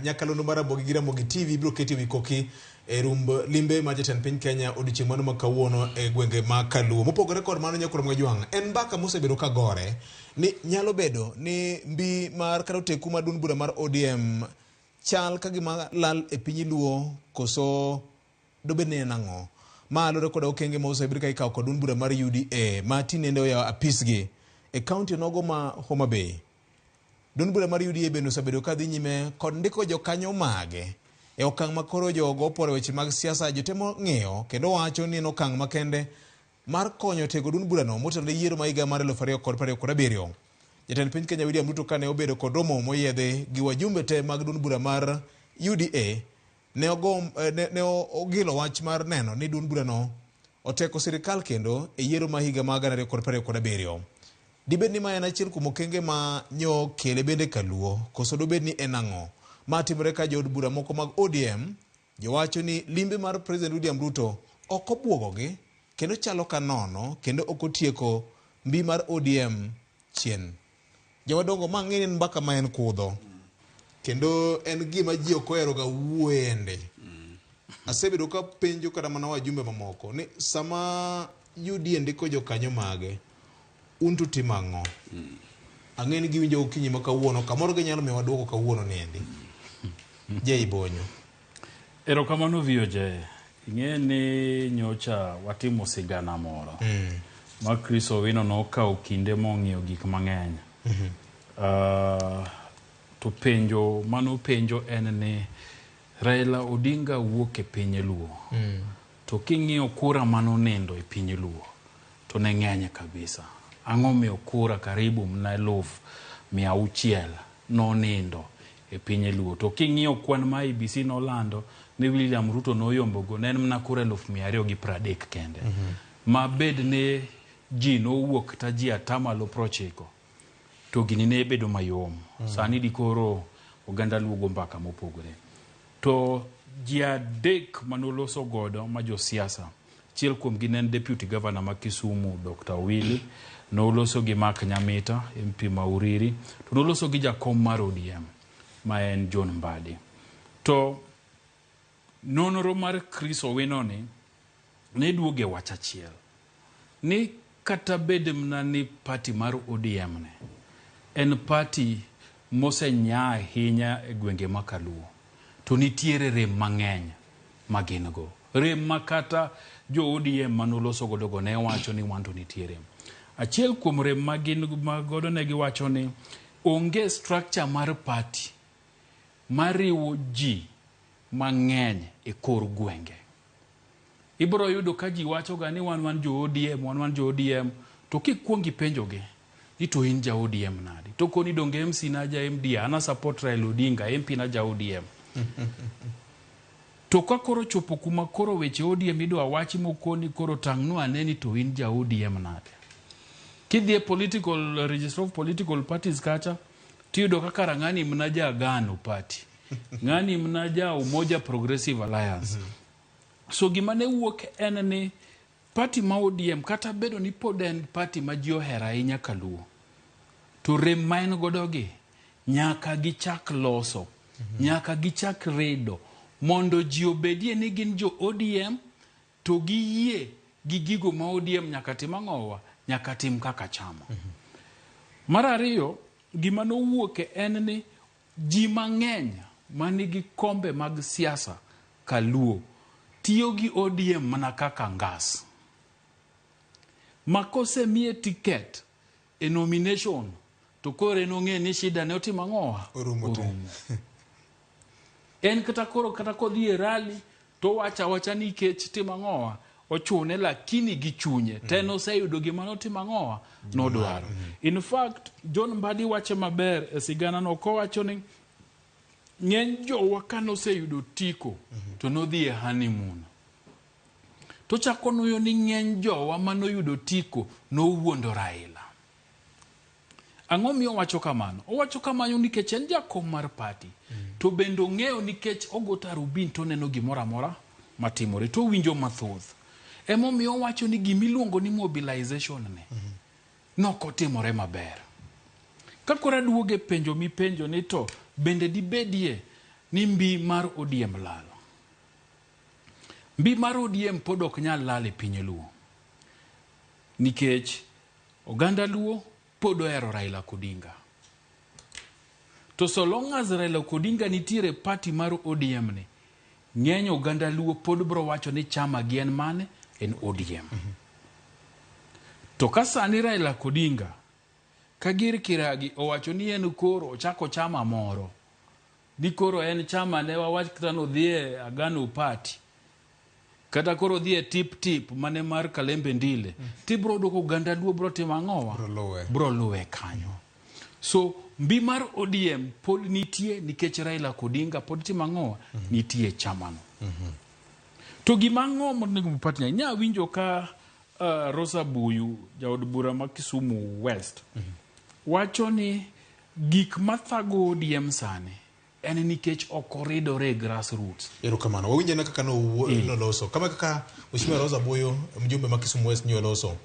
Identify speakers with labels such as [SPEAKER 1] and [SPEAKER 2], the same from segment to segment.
[SPEAKER 1] Nyakalondo mar Ramogi gi Ramogi TV biro keti wi koki e rumb limbe mar jatend piny Kenya odiochieng' mano ma kawuono e gwenge ma Kaluo. Mopogore kod mano Nyakwar Ramogi Jwang', en mbaka mosebedo ka gore ni nyalo bedo ni mbi mar kata oteku mar duond bura mar ODM chal ka gima lal e piny Luo koso dobed ni en ang'o? Ma luwore kod okenge ma osebed ka ikawo kod duond bura mar UDA ma tinende oyawo apisgi e kaunti onogo ma Homa Bay. Duond bura mar UDA bende osebedo ka dhi nyime kod ndiko jokanyo mage e okang' ma koro jogo oporo weche mag siasa jotemo ng'iyo kendo wacho ni en okang' makende mar konyo tego duond burano motelo ne yiero ma higa mar 2027. Jatend piny Kenya William Ruto kane obedo kod romo moyiedhi gi wajumbe te mag duond bura mar UDA ne, ogo, ne, ne ogilo wach mar neno ni duond burano oteko sirikal kendo e yiero ma higa mar 2027. Dibed ni ma en achiel kuom okenge ma nyo kele bende kaluo, koso dobed ni en ang'o? Ma timore ka jood bura moko mag ODM jowacho ni limbe mar President William Ruto ok obwogogi kendo chalo ka nono kendo ok otieko mbi mar ODM chien. Jomadongo ma ng'e ni en mbaka ma en kudho kendo en gima ji ok oheroga wuoyende. Asebedo ka penjo kata mana wajumbe mamoko ni sama UDA ndiko jokanyo mage un to utimo ang'o? Ang'e ni giwinjo okinyi ma kawuono kamoro ginyalo miyowa duoko kawuono niendi. Jay Bonyo.
[SPEAKER 2] Erokamano VOJ. Ing'e ni nyocha watimo sigana moro ma Chris Owino nokawo kinde mong'iyo gik mang'eny. To penjo manopenjo en ni Raila Odinga wuok e piny Luo. To king'iyo kura manonindo e piny Luo to ne ng'eny kabisa. Ang'o miyo kura karibu mna 600,000 nonindo e piny Luo? To king'iyo kwan ma IEBC nolando ni William Ruto noyombogo ne en mna kura 230,000 kende. Ma bed ni ji nowuok kata ji atamalo 90 to gini ne bedo mayom. Sani dikoro oganda Luo go mbaka mopogore. To ji adek manoloso godo ma josiasa, achiel kuomgi ne en Deputy Governor ma Kisumu Dr. Owili, noloso gi Mark Nyamita, MP ma Uriri, to noloso gi jakom mar ODM ma en John Mbadi. To nonro mar Chris Owino ni ne duoge wach achiel ni kata bed mna ni party mar ODM ne en party mosenyaa ahinya e gwenge ma Kaluo, to nitiere rem mang'eny ma gin go. Rem ma kata jo ODM manoloso godo go ne wacho ni wan to nitie rem. Achiel kuom rem ma gin godo ne giwacho ni onge structure mar party mariwo ji mang'eny e kor gwenge. Ibiro yudo ka ji wacho ga ni wan wan jo ODM, wan wan jo ODM, to kikuongo ipenjogi ni to in ja ODM nadi? To koni donge MC na ja MD, an a support Raila Odinga, MP na ja ODM. To ka koro chopo kuma koro weche ODM idwa wachi mokoni koro tang'nu ane ni to in ja ODM nade? Kidhi e political register of political parties kacha, tiyudo ka kara ng'ani mna ja Agano party. Ng'ani mna ja Umoja Progressive Alliance. So gima ne wuok en ni party ma ODM kata bedo ni pod en party ma ji ohero ahinya kaluo, to rem ma en godo gi nyaka gichak loso, nyaka gichak redo mondo ji obedie ni gin jo ODM to giyie gi gigo ma ODM nyaka tim ang'owa, nyaka tim kaka chama. Mar ariyo, gima nowuoke en ni ji mang'eny manigi kombe mag siasa kaluo tiyo gi ODM mana kaka ngas. Ma kosemiye ticket e nomination to koro en ong'e ni shida ne otimo ang'owa?
[SPEAKER 1] Orumo te.
[SPEAKER 2] En kata koro kata kodhi e rally to owacho awacha ni kech timo ang'owa? Ochune lakini gi chunye. To en oseyudo gima notimo ang'owa? Nodwaro. In fact, John Mbadi wache maber e sigana no kowacho ni ng'eny jowa kane oseyudo tiko to nodhi e honeymoon. To chako nuyo ni ng'eny jowa manoyudo tiko nowuondo Raila. Ang'o miyo owacho kamano? Owacho kamano nikech en jakom mar party. To bende ong'eyo nikech ogo tarubin to oneno gimoro amora matimore to owinjo mathoth. Emomiyo owacho ni gimiluongo ni mobilization ni nokotimore maber. Ka koro aduogo e penjo mipenjo ni to bende dibedie ni mbi mar ODM lal. Mbi mar ODM pod ok nyal lal e piny Luo. Nikech oganda Luo pod ohero Raila Odinga. To so long as Raila Odinga nitiere party mar ODM ni, ng'eny oganda Luo pod bro wacho ni chama gi en mane? En ODM. To ka sani Raila Odinga Kagir Kiragi owacho ni en koro ochako chama moro, ni koro en chama ne wawach kata nodhi e Agano Party, kata koro odhi e Tip Tip mane mar Kalembe Ndile, tibro yudo ka oganda Luo bro timo ang'owa?
[SPEAKER 1] Bro luwe.
[SPEAKER 2] Bro luwe kanyo. So mbi mar ODM pod nitie nikech Raila Odinga pod timo ang'owa? Nitie e chamano. To gima ang'o monego upart nya winjo ka Rosa Buyu, jaod bura ma Kisumu West, wacho ni gik mathago ODM sani en nikech ok oridore e grassroots.
[SPEAKER 1] Erokamano. Wawinj ane kaka noloso. Kama kaka Mheshimiwa Rosa Buyu, mjumbe ma Kisumu West nyo loso.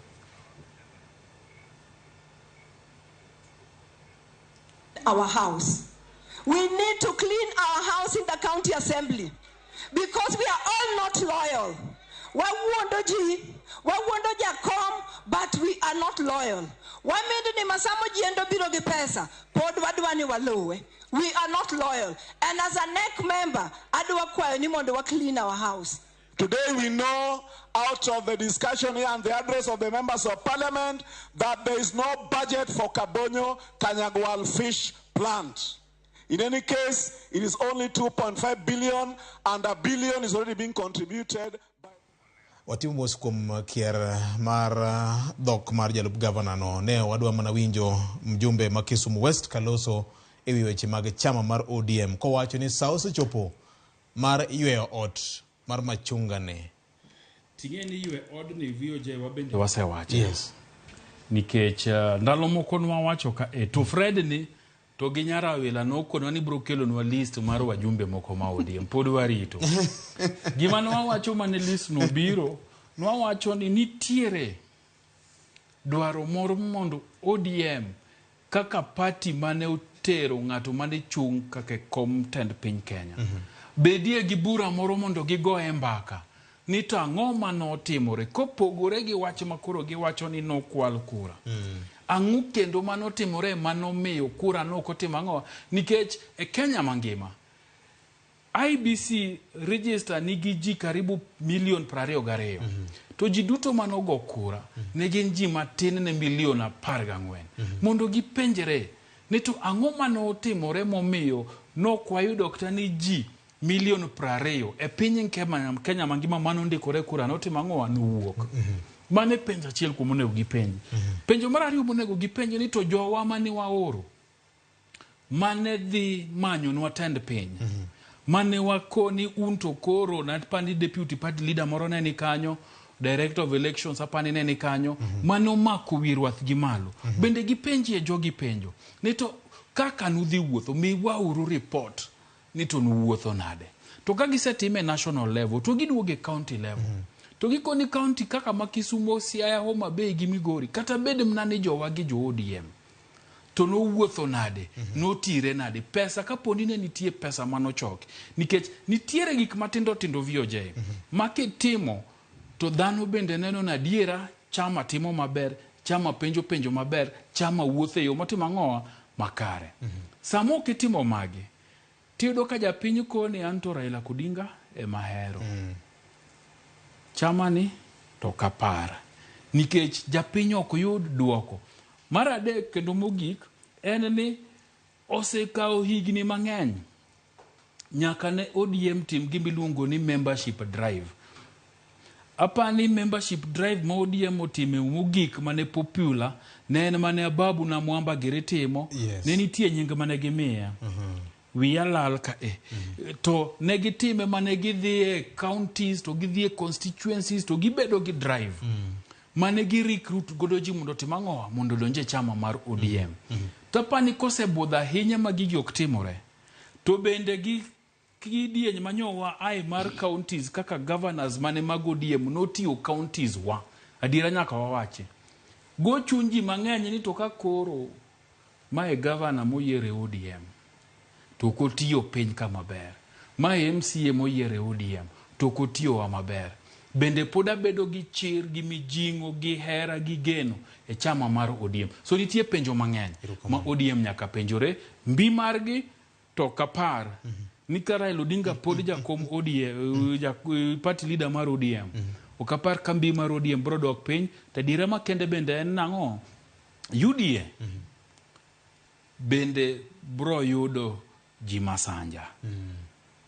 [SPEAKER 3] Our house. We need to clean our house in the county assembly because we are all not loyal. Wawuondo ji, wawuondo jakom, but we are not loyal. Wamendo ni masamo jiendo biro gi pesa, pod wadwa ni waluwe. We are not loyal. And as a NEC member, adwa kwayo ni mondo wa clean our house.
[SPEAKER 4] Today we know out of the discussion here and the address of the members of parliament that there is no budget for Kabonyo Kanyagwal fish plant. In any case, it is only 2.5 billion and a billion is already being contributed.
[SPEAKER 1] Watimo mos kuom kier mar dhok mar jalup gavana no. Ne wadwa mana winjo mjumbe ma Kisumu West kaloso e wi weche mag chama mar ODM kowacho ni sa osechopo mar yweyo ot mar machunga ne.
[SPEAKER 2] Ting'e ni ywe odni VOJ wabende wasewache.
[SPEAKER 1] Yes.
[SPEAKER 2] Nikech ndalo moko nwawacho ka e to Fred ni to gi Nyarawila nokonwa ni bro kelonwa list mar wajumbe moko ma ODM pod warito. Gima nwawacho mane list no biro, nwawacho ni nitiere dwaro moro mondo ODM kaka party mane otero ng'ato mane chung' kaka kom tend piny Kenya. Bedie gi bura moro mondo gigoye mbaka ni to ang'o manotimore kopogore gi wach ma koro giwacho ni nokwal kura. Ang'o kendo manotimore manomiyo kura nokotimo ang'o? Nikech e Kenya mangima IEBC register nigi ji karibu milion 22. To ji duto manogo kura ne gin ji matin ne milion 14. Mondo gipenjre ni to ang'o manotimore momiyo nokwayudo kata ni ji milion 20 e piny Kenya mangima manondikore kura notimo ang'o nowuok. Mano e penjo achiel kuom onego gipenj. Penjo mar ariyo monego gipenj ni to jowa mane waoro mane dhi manyonwa tend piny mane wakoni un to koro napani deputy party leader moro ne ni kanyo, director of elections apani ne ni kanyo, mane omako wi rwath gi malo. Bende gipenjie jogi penjo ni to kaka nudhi wuotho miwauru report ni to nuwuotho nade. To ka gisetime national level to giduogo e county level. To gikoni county kaka ma Kisumu, Siaya, Homa Bay gi Migori kata bed mana ni jowa gi jo ODM to nowuotho nade, notire nade, pesa kaponi ne nitie pesa manochoki. Nikech nitiere gik matindo tindo VOJ ma kitimo to dhano bende neno ni adiera chama timo maber, chama penjo penjo maber, chama wuotho e yo motimo ang'owa makare. Sama ok itimo magi, tiyudo ka japiny koni an to Raila Odinga ema ahero. Chama ni to ok apar. Nikech japiny ok yud duoko. Mar adek kendo mogik en ni osekawo higni mang'eny nyaka ne ODM tim gima iluongo ni membership drive. Apani membership drive ma ODM otime mogik mane popular ne en mane Ababu na Mwamba giri timo.
[SPEAKER 1] Yes.
[SPEAKER 2] Ne nitie nying mane gimiya. Wiya lal ka e. To ne gitime mane gidhi e counties to gidhi e constituencies to gibedo gi drive. Mane gi recruit godo ji mondo otim ang'owa mondo odonj e chama mar ODM. To apani kosebudho ahinya ma gigi ok timore to bende gi kidieny manyowa ae mar counties kaka governors mane mag ODM notiyo counties wa. Adiera nyaka wawachi. Go chuny ji mang'eny ni to ka koro mae governor moyier e ODM. to ok otiyo piny ka maber. Mae MCA moyier e ODM to ok otiyowa maber. Bende pod abedo gi chir gi mijing'o gi hera gi geno e chama mar ODM. So nitie penjo mang'eny ma ODM nyaka penjore. Mbi margi to ok apar ni ka Raila Odinga pod jakom ODM, party leader mar ODM, ok apar ka mbi mar ODM biro dok piny. To adiera makende bende en nang'o? UDA bende biro yudo ji masanja.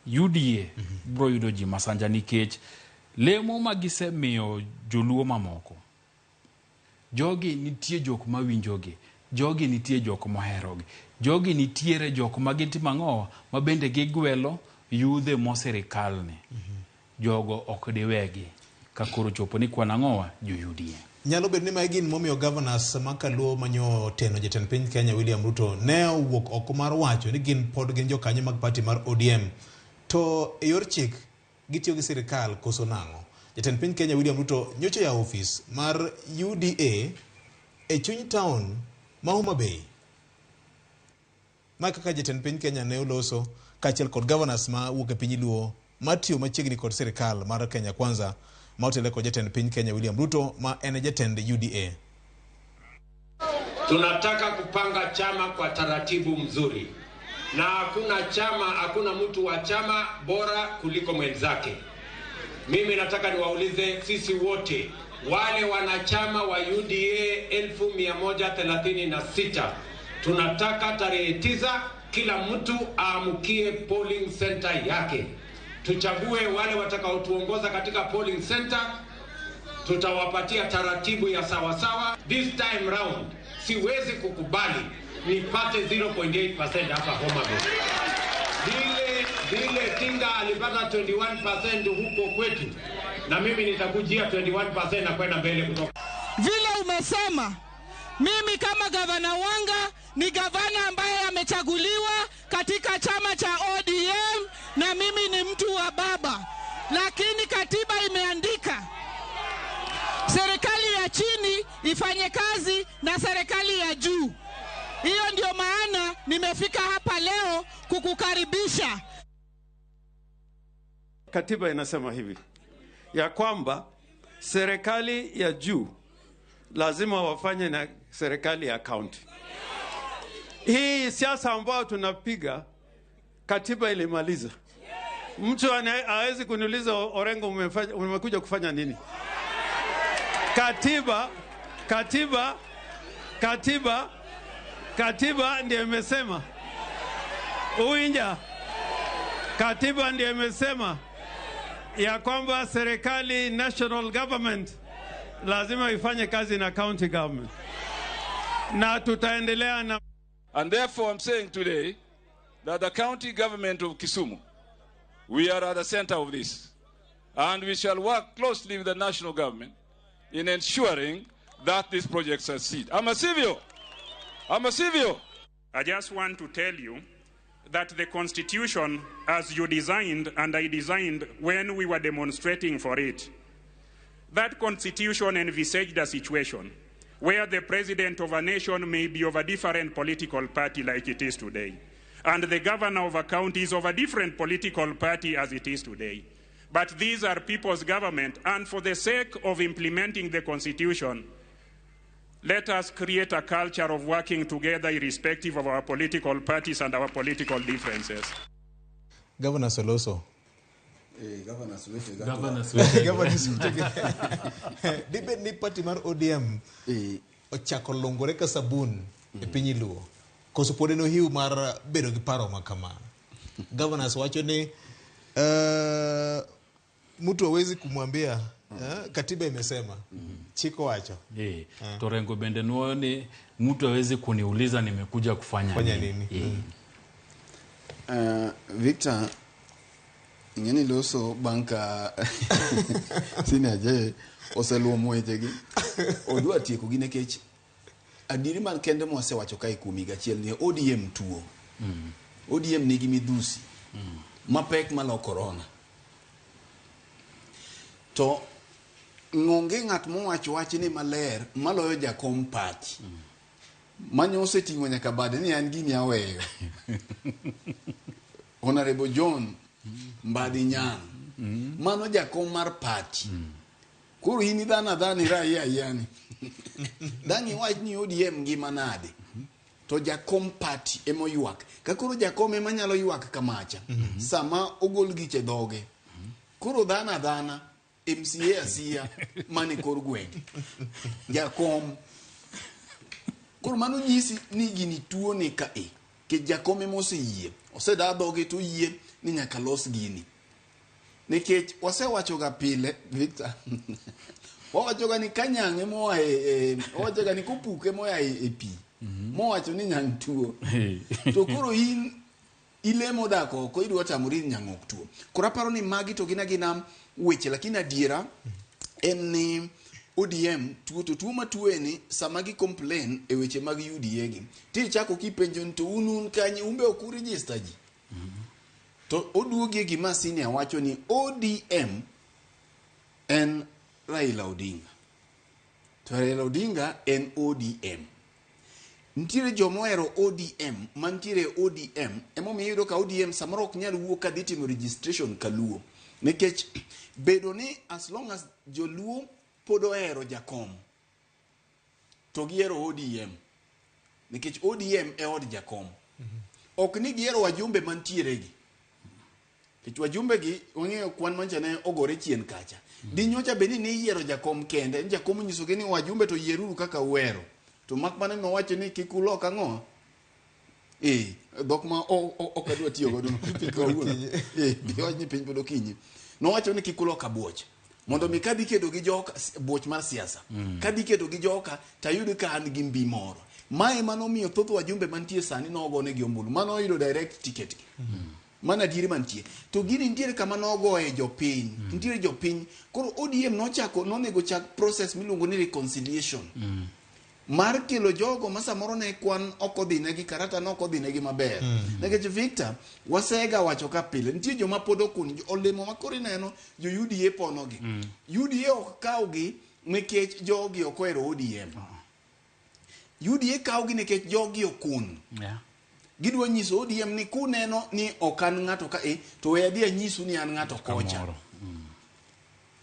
[SPEAKER 2] UDA biro yudo ji masanja nikech lemo ma gisemiyo joluo mamoko. Jogi nitie jok mawinjogi, jogi nitie jok moherogi, jogi nitiere jok ma gitimo ang'o ma bende gigwelo yudhe mo sirikal ni. Jogo ok diwegi ka koro chopo ni kwan ang'owa jo UDA.
[SPEAKER 1] Nyalo bedo ni mae gin momiyo governors ma Kaluo manyo teno jatend piny Kenya William Ruto ne owuok oko mar wacho ni gin pod gin jokanyo mag party mar ODM. To e yor chik gitiyo gi sirikal koso nang'o? Jatend piny Kenya William Ruto nyocha oyawo ofis mar UDA e chuny town ma Homa Bay. Ma kaka jatend piny Kenya ne oloso kaachiel kod governors ma wuok e piny Luo matiyo machiegni kod sirikal mar Kenya Kwanza ma otele kod jatend piny Kenya William Ruto ma en e jatend UDA.
[SPEAKER 5] Tunataka kupanga chama kwa taratibu mzuri, na hakuna chama, hakuna mtu wa chama bora kuliko mwenzake. Mimi nataka niwaulize sisi wote wale wanachama wa UDA 136,000 tunataka tarehe 9 kila mtu aamkie polling center yake, tuchague wale watakaotuongoza katika polling center. Tutawapatia taratibu ya sawasawa. This time round siwezi kukubali nipate 0.8% hapa Homa Bay. Vile vile Tinga alipata 21% huko kwetu, na mimi nitakujia 21% na kwenda mbele kutoka.
[SPEAKER 6] Vile umesema, mimi kama gavana Wanga ni gavana ambaye amechaguliwa katika chama cha ODM na mimi ni mtu wa baba, lakini katiba imeandika serikali ya chini ifanye kazi na serikali ya juu. Hiyo ndio maana nimefika hapa leo kukukaribisha.
[SPEAKER 7] Katiba inasema hivi ya kwamba serikali ya juu lazima wafanye na serikali ya county. Hii siasa ambayo tunapiga, katiba ilimaliza. Mtu hawezi kuniuliza, "Orengo, umekuja kufanya nini?" Katiba, katiba, katiba, katiba ndiyo imesema. Uinja, katiba ndiyo imesema ya kwamba serikali, national government, lazima ifanye kazi na county government, na tutaendelea na
[SPEAKER 8] And therefore, I'm saying today that the county government of Kisumu, we are at the center of this. And we shall work closely with the national government in ensuring that this project succeeds. Ama sivyo. Ama sivyo.
[SPEAKER 9] I just want to tell you that the Constitution, as you designed and I designed when we were demonstrating for it, that Constitution envisaged a situation where the president of a nation may be of a different political party like it is today, and the governor of a county is of a different political party as it is today. But these are people's government, and for the sake of implementing the Constitution, let us create a culture of working together irrespective of our political parties and our political differences.
[SPEAKER 1] Governor Soloso.
[SPEAKER 10] Governors wetega.
[SPEAKER 2] Governors wetega.
[SPEAKER 1] Governors wetega. Dibed ni party mar ODM ochako longore ka sabun e piny Luo. Koso pod en ohiu mar bedo gi paro ma kamano. Governors wacho ni mtu hawezi kumwambia katiba imesema. Chik owacho.
[SPEAKER 2] To Orengo bende nuoyo ni mtu hawezi kuniuliza nimekuja kufanya
[SPEAKER 1] Fanya
[SPEAKER 2] nini.
[SPEAKER 1] nini.
[SPEAKER 10] Victor, ing'eni loso bang' ka Senior J oseluomo wechegi, odwa tiekogi nikech adieri man kende mwasewacho kae kuom higa achiel ni ODM tuo. ODM nigi midhusi mapek malo corona. To onge ng'at mowacho wachni maler maloyo jakom party. Manyo oseting'o nyaka bade ni an gini aweyo. Honorable John Mbadi Nyang'. Mano jakom mar party. Koro in idhano adhana iraia ayia ni. Dang' iwach ni ODM ngima nade? To jakom party ema oywak. Ka koro jakom ema nyalo ywak kamacha. Sama ogol gich e dhoge. Koro dhano adhana MCA asia mane kor gwenge. Jakom. Koro mano nyisi ni gini tuo ni ka e. Nikech jakom ema oseyie. Oseda dhoge to oyie ni nyaka los gini. Nikech wasewachoga pile, Victor, wawachoga ni ka nyang' ema oa e, wawachoga ni kopuk ema oa e pi, mowacho ni nyang' tuo. To koro in ile modak oko idwa tamori ni nyang' ok tuo. Koro aparo ni magi to gin agina weche, lakini adiera en ni ODM tuo to tuo matuo ni sama gi complain e weche mag UDA gi tichako kipenjo ni to un un kanye un be ok uregister ji to oduogi e gima senior wacho ni ODM en Raila Odinga to Raila Odinga en ODM nitiere joma ohero ODM mantiere ODM emomiyo iyudo ka ODM samoro ok nyal wuok kadhi timo registration kaluo nikech bedo ni as long as joluo pod ohero jakom to gihero ODM nikech ODM e od jakom ok ni gihero wajumbe mantiere gi nikech wajumbe gi wang'eyo kwan mancha ne ogore chien kacha dinyocha bed ni niyiero jakom kende ni jakom onyisogi ni wajumbe to yieruru kaka uhero to mak mana nowacho ni kik ulok ang'o eh dhok ma ok adwa tiyo godo no kawuono eh wach ni piny pod okinyi nowacho ni kik ulok abuoch mondo mi kadhi kedo gi joka buoch mar siasa kadhi kedo gi joka tayud ka an gi mbi moro mae manomiyo thoth wajumbe mantie sani nogonegi ombulu mano oyudo direct ticket gi mano adieri mantie to gini nitiere kama nogoye jopiny nitiere jopiny koro ODM nochako nonego chak process miluongo ni reconciliation mar kelo jogo ma samoro ne kwan ok odhinegi karata ne ok odhinegi maber nikech Victor wasega wacho ka pile nitie joma pod okun olemo ma koro ineno jo UDA ponogi UDA ok kawgi nikech jogi ok ohero ODM UDA kawgi nikech jogi okun Gidwa nyiso ODM ni kuneno ni ok an ng'ato ka e to we adhi anyisu ni an ng'ato kocha.
[SPEAKER 2] Kamoro.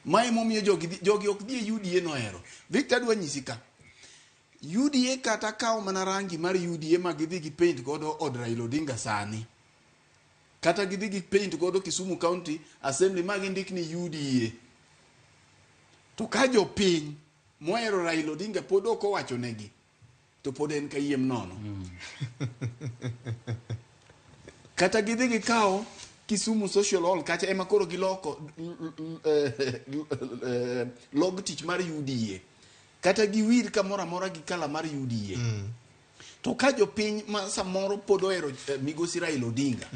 [SPEAKER 10] Mae momiyo jogi, jogi ok dhi e UDA nohero. Victor adwa nyisi ka. UDA kata kawo mana rangi mar UDA ma gidhi gi paint godo od Raila Odinga sani. Kata gidhi gi paint godo Kisumu County Assembly ma gindik ni UDA. To ka jopiny mohero Raila Odinga pod ok owacho negi to pod en kayiem nono. Kata gidhi gikawo Kisumu Social Hall kacha ema koro giloko log tich mar UDA. Kata giwir kamoro amora gi kala mar UDA. To ka jopiny ma samoro pod ohero migosi Raila Odinga,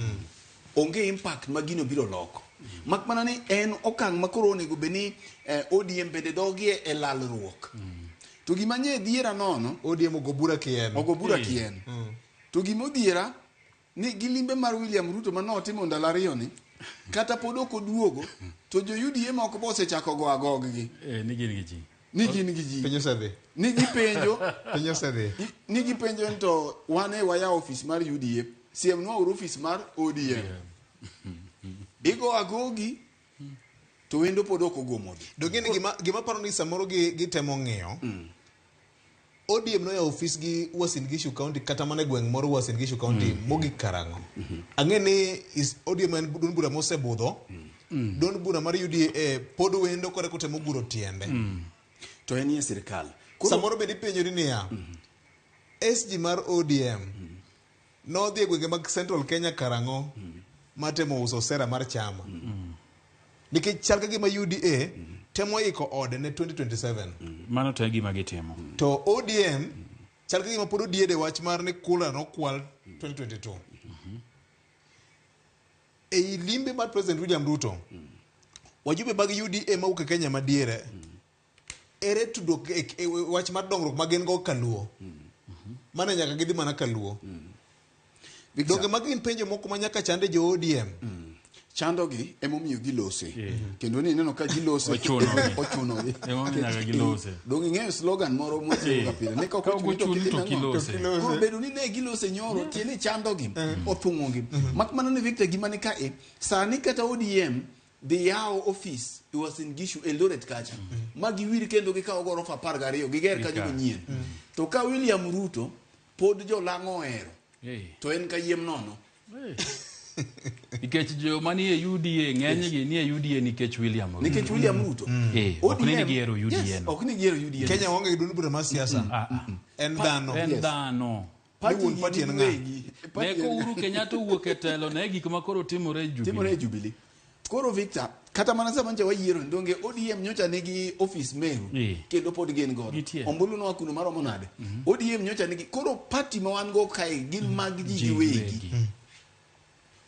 [SPEAKER 10] onge impact ma gino biro loko. Mak mana ni en okang' ma koro onego bed ni ODM bende dogie e lalruok. To gima nye dhiera nono,
[SPEAKER 1] ODM ogo bura kien.
[SPEAKER 10] Ogo bura kien. To gima odhiera ni gi limbe mar William Ruto ma notimo ndalo ariyo ni, kata pod ok oduogo, to jo UDA moko be osechako go agoggi.
[SPEAKER 2] Ni gin gi ji.
[SPEAKER 10] Ni gin gi ji.
[SPEAKER 1] Piny osedhi.
[SPEAKER 10] Ni gipenjo.
[SPEAKER 1] Piny osedhi.
[SPEAKER 10] Ni gipenjo ni to wan e wayawo ofis mar UDA, siemnwa uru ofis mar ODM. Igo agogi to wendo pod ok ogomodhi.
[SPEAKER 1] Donge ni gima paro ni samoro gitemo ng'iyo. ODM noyawo ofis gi Uasin Gishu County kata mana e gweng' moro Uasin Gishu County mogik karang'o. Ang'e ni ODM en duond bura mosebudho. Duond bura mar UDA pod wendo kore kotemo guro tiende.
[SPEAKER 10] To en e sirkal.
[SPEAKER 1] Samoro bende ipenjori niya, SG mar ODM nodhi e gwenge mag Central Kenya karang'o matemo uso sera mar chama. Nikech chal ka gima UDA temo iko ode ne 2027.
[SPEAKER 2] Mano to e gima gitimo.
[SPEAKER 1] To ODM chal ka gima pod odiede wach mar ni kura nokwal 2022. Ei limbe mar President William Ruto, wajumbe mag UDA mawuok e Kenya madiere, ere tudruok e wach mar dongruok ma gin go kaluo? Mano nyaka gidhi mana kaluo. Donge magi gin penjo moko ma nyaka chande jo ODM?
[SPEAKER 10] Chandogi emomiyo gilose. Kendo ni ineno ka gilose.
[SPEAKER 2] Ochunogi.
[SPEAKER 10] Ochunogi.
[SPEAKER 2] Emomiyo nyaka gilose.
[SPEAKER 10] Donge ing'eyo slogan moro mwatiyoga pile ni ka
[SPEAKER 2] Ka ok
[SPEAKER 10] ochuni to
[SPEAKER 2] ochuni to
[SPEAKER 10] kitimo ang'o?
[SPEAKER 2] kilose.
[SPEAKER 10] Koro bedo ni ne gilose nyoro tie ni chandogi othung'ogi. Mak mana ni Victor gima ni kae sani kata ODM dhi yawo ofis e Uasin Gishu Eldoret kacha ma giwir kendo gikawo gorofa 12 giger kanyo
[SPEAKER 2] Gikaw.
[SPEAKER 10] manyien. To ka William Ruto pod jolang'o ohero to en kayiem nono.
[SPEAKER 2] Nikech joma nie UDA ng'enygi nie UDA nikech William Ruto.
[SPEAKER 10] Nikech William Ruto.
[SPEAKER 2] Ok ni
[SPEAKER 10] ODM
[SPEAKER 2] gihero UDA
[SPEAKER 10] Yes,
[SPEAKER 2] no.
[SPEAKER 10] ok ni gihero UDA.
[SPEAKER 1] Kenya waonge gi duond bura mar siasa. En dhano.
[SPEAKER 2] En dhano.
[SPEAKER 10] Party
[SPEAKER 1] Ni wuon party en ng'a?
[SPEAKER 10] giwegi. Party
[SPEAKER 2] Ne
[SPEAKER 10] en-
[SPEAKER 2] ko Uhuru Kenyatta owuok e telo ne gik ma koro timore e
[SPEAKER 10] timore e
[SPEAKER 2] Jubilee.
[SPEAKER 10] Jubilee. Koro Victor, kata mana sama nyocha wayiero ni donge ODM nyocha nigi ofis Meru kendo pod gin godo.
[SPEAKER 2] Gitie.
[SPEAKER 10] Ombulu noa kuno maromo nade? ODM nyocha nigi koro party ma wan go kae gin mag ji
[SPEAKER 2] Ji
[SPEAKER 10] giwegi.
[SPEAKER 2] giwegi.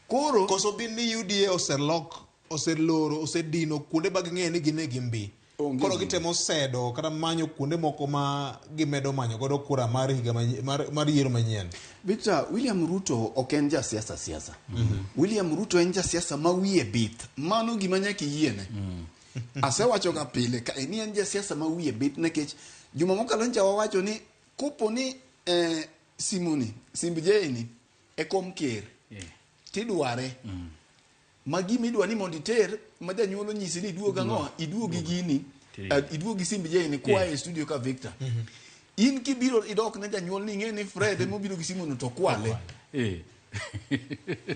[SPEAKER 10] Koro
[SPEAKER 1] koso bin ni UDA oselok oseloro osedino kuonde ma ging'eyo ni gin e gi mbi.
[SPEAKER 10] Onge
[SPEAKER 1] Koro
[SPEAKER 10] gimbi.
[SPEAKER 1] gitemo sedo kata manyo kuonde moko ma gimedo manyo godo kura mar higa mar yiero manyien.
[SPEAKER 10] Victor, William Ruto ok en jasiasa siasa. William Ruto en jasiasa ma wiye bith. Mano gima nyaka iyiene. Asewacho ga pile ka ni en jasiasa ma wiye bith nikech juma mokalo ncha wawacho ni kopo ni simuni, simb Jane e kom ker tidware ma gima idwa ni mondo iter ma janyuol onyisi ni iduog ang'o iduog gi gini iduog gi simb Jane koa e studio ka Victor. In kibiro idok ne janyuol ni ing'e ni Fred emobiro gi simuno to kwale.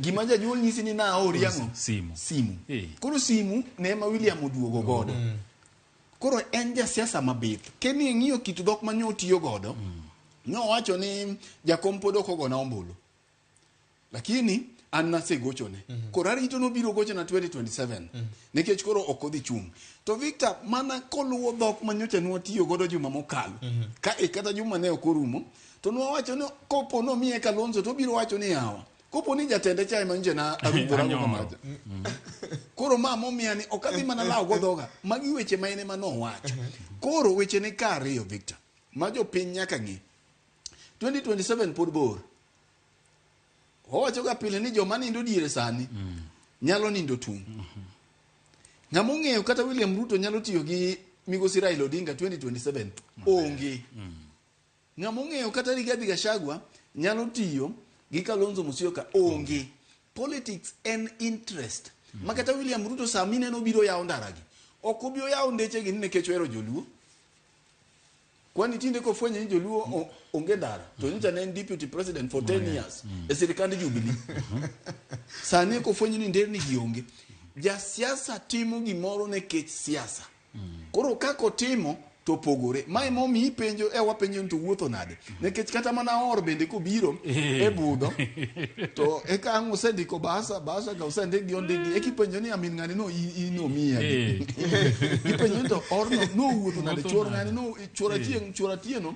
[SPEAKER 10] Gima janyuol nyisi ni naori ang'o?
[SPEAKER 2] Simu.
[SPEAKER 10] Simu. Koro simu ne ema William oduogo godo. Koro en jasiasa mabith. Keni ing'iyo kit dhok ma nyotiyo godo, nowacho ni jakom pod ok ogona ombulu. Lakini an nasegochone. Koro arito nobiro gochona 2027 nikech koro ok odhi chung'. To Victor mana koluwo dhok ma nyocha nwatiyo godo juma mokalo. Ka e kata juma ne ok orumo, to nwawacho ni kopo nomiye Kalonzo to obiro wacho ni yawa. Kopo ni jatende cha ema nyocha na arudhora go kamacha. Koro ma momiya ni ok adhi mana lawo go dhoga. Magi weche ma en ema nowacho. Koro weche ne ka ariyo Victor, ma jopiny nyaka ng'e. 2027 pod bor. Owacho ga pile ni joma nindo diere sani nyalo nindo tung'. Ng'ama ong'eyo kata William Ruto nyalo tiyo gi migosi Raila Odinga 2027 onge. Ng'ama ong'eyo kata Rigathi Gachagua nyalo tiyo gi Kalonzo Musyoka onge. Politics en interest. Ma kata William Ruto sama ineno biro yawo ndaragi, ok obi oyawo ndechegi ni nikech ohero joluo. Kwani tinde kofwenyo ni joluo onge ndara to nyocha ne en deputy president for 10 years e sirikand Jubilee. Sani kofwenyo ni nderni gi onge. Jasiasa timo gimoro nikech siasa. Koro kaka otimo to pogore. Ma emomiyo ipenjo e wapenjo ni to wuotho nade. Nikech kata mana or bende kobiro e budho to eka ang' osendiko bahasa ka osendik gi ondiki eka ipenjo ni amin ng'ani no in omiya. Ipenjo ni to or no nowuotho nade chuor ng'ani no chuor achieng' chuor atieno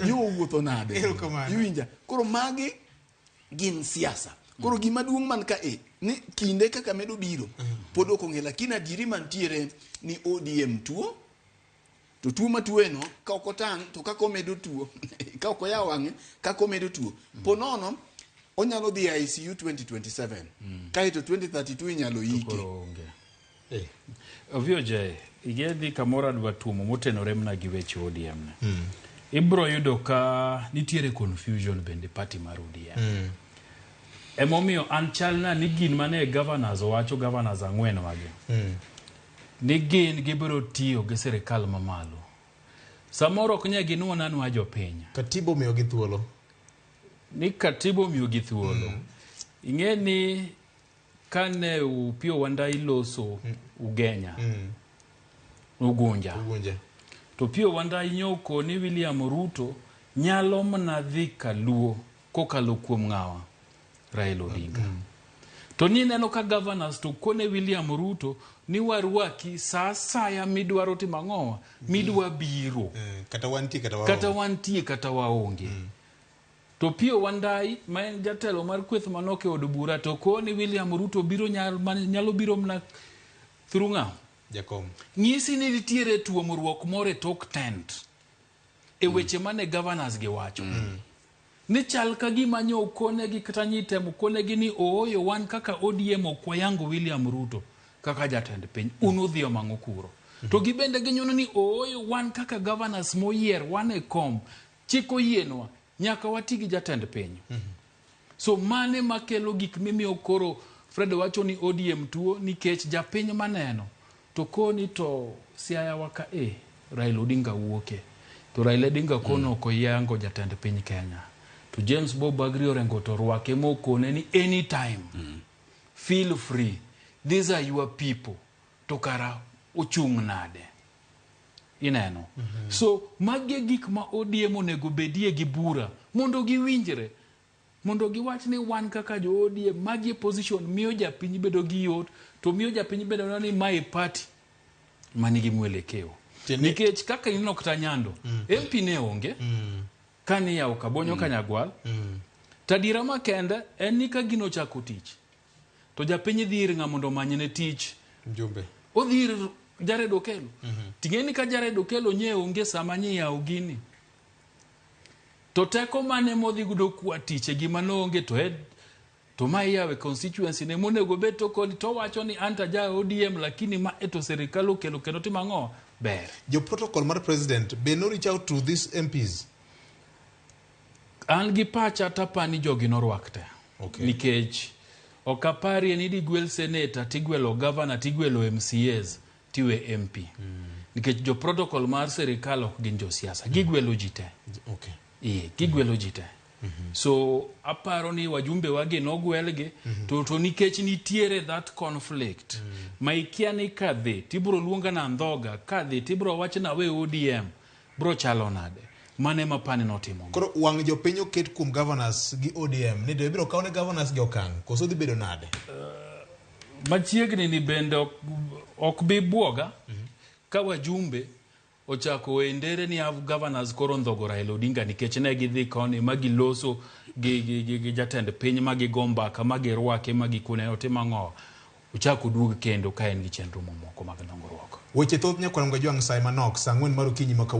[SPEAKER 10] ni owuotho nade. Iwinja. Koro magi gin siasa. Koro gima duong' man ka e ni kinde kaka medo biro pod ok ong'e lakini adieri mantiere ni ODM tuo. To tuo matuo eno ka ok otang' to kaka omedo tuo ka ok oyawo wang'e kaka omedo tuo po nono onyalo dhi e ICU 2027 kaeto 2032 inyalo ike.
[SPEAKER 2] VOJ, igedhi kamoro adwa tuomo motenore mana gi weche ODM ne. Ibro yudo ka nitiere confusion bende party mar ODM. Emomiyo an chalna ni gin mane governors owacho governors ang'wen wagi. Ni gin gibiro tiyo gi sirikal mamalo. Samoro ok nyal ginuo nanwa jopiny.
[SPEAKER 1] Katiba omiyogi thuolo.
[SPEAKER 2] Ni katiba omiyogi thuolo. Ing'e ni kane Opiyo Wandayi loso Ugenya, Ugunja. To Opiyo Wandayi nyoko ni William Ruto nyalo mana dhi kaluo kokalo kuom ng'awa Raila Odinga. To ni neno ka governors to kone William Ruto ni warwaki sa asaya midwaro timo ang'owa midwa biro.
[SPEAKER 1] Kata wantie kata waonge.
[SPEAKER 2] Kata wantie kata waonge. To Opiyo Wandayi ma en jatelo mar kweth manok e od bura to koni William Ruto biro nyalo biro mana through ng'a?
[SPEAKER 1] Jakom.
[SPEAKER 2] Nyisi ni nitiere tuomruok moro e tok tent e weche mane governors gi wacho. Ni chal ka gima nyo okonegi kata nyitemo konegi ni ooyo wan kaka ODM ok wayango William Ruto kaka jatend piny. Un udhi omang'o kuro. To gibende ginyono ni ooyo wan kaka governors moyier wan e kom. Chik oyienwa nyaka wati gi jatend piny. So mane makelo gik mimiyo koro Fred wacho ni ODM tuo nikech japiny maneno to koni to Siaya waka e Raila Odinga wuoke to Raila Odinga kono ok oyango jatend piny Kenya to James Bob Agri Orengo to rwake mokone ni anytime feel free these are your people to kara ochung' nade ineno so magi e gik ma ODM onego bedie gi bura mondo giwinjre mondo giwach ni wan kaka jo ODM magi e position miyo japiny bedo gi yot to miyo japiny bedo ni mae party manigi mwelekeo nikech kaka ineno kata Nyando MP ne onge kane iyawo Kabonyo Kanyagwal tadiera makende en ni ka gino ochako tich to japiny dhi ir ng'a mondo omanyne tich
[SPEAKER 1] Mjumbe.
[SPEAKER 2] odhi ir Jared Okello ting'e ni ka Jared Okello nye onge sama nye iyawo gini to teko mane modhi gudo kwa tich e gima noonge to ed to ma iyawe constituency ne monego bed to koni to wacho ni anta ja ODM lakini ma e to sirikal okelo kendo timo ang'o ber
[SPEAKER 1] Jo protocol mar president be no reach out to these MPs.
[SPEAKER 2] an gi pacha tapani jogi norwak te
[SPEAKER 1] Okay.
[SPEAKER 2] nikech ok aparie ni digwel senator tigwelo governor tigwelo MCAs tiwe MP nikech jo protocol mar sirikal ok gin josiasa gigwelo ji te
[SPEAKER 1] Okay.
[SPEAKER 2] Ee, gigwelo ji te so aparo ni wajumbe wagi nogwelgi to nikech nitiere that conflict ma ikia ni kadhi tibro luonga na ndhoga kadhi tibro wach na we ODM bro chalo nade mane ma pani notimo
[SPEAKER 1] Koro wang' jopiny oket kuom governors gi ODM ni to ibiro kaw ne governors gi okang' koso dhi bedo nade?
[SPEAKER 2] Machiegni ni bende ok bi buoga ka wajumbe ochako e ndere ni av governors koro ndhogo Raila Odinga nikech ne gidhi koni ma giloso gi jatend piny ma gigo mbaka ma girwake ma gikone otim ang'o ochako oduog kendo ka en gi chenro mamoko mag dongruok.
[SPEAKER 1] Weche thoth nyakwar Mgajwang' sa manok saa 4 mar okinyi ma kawuono.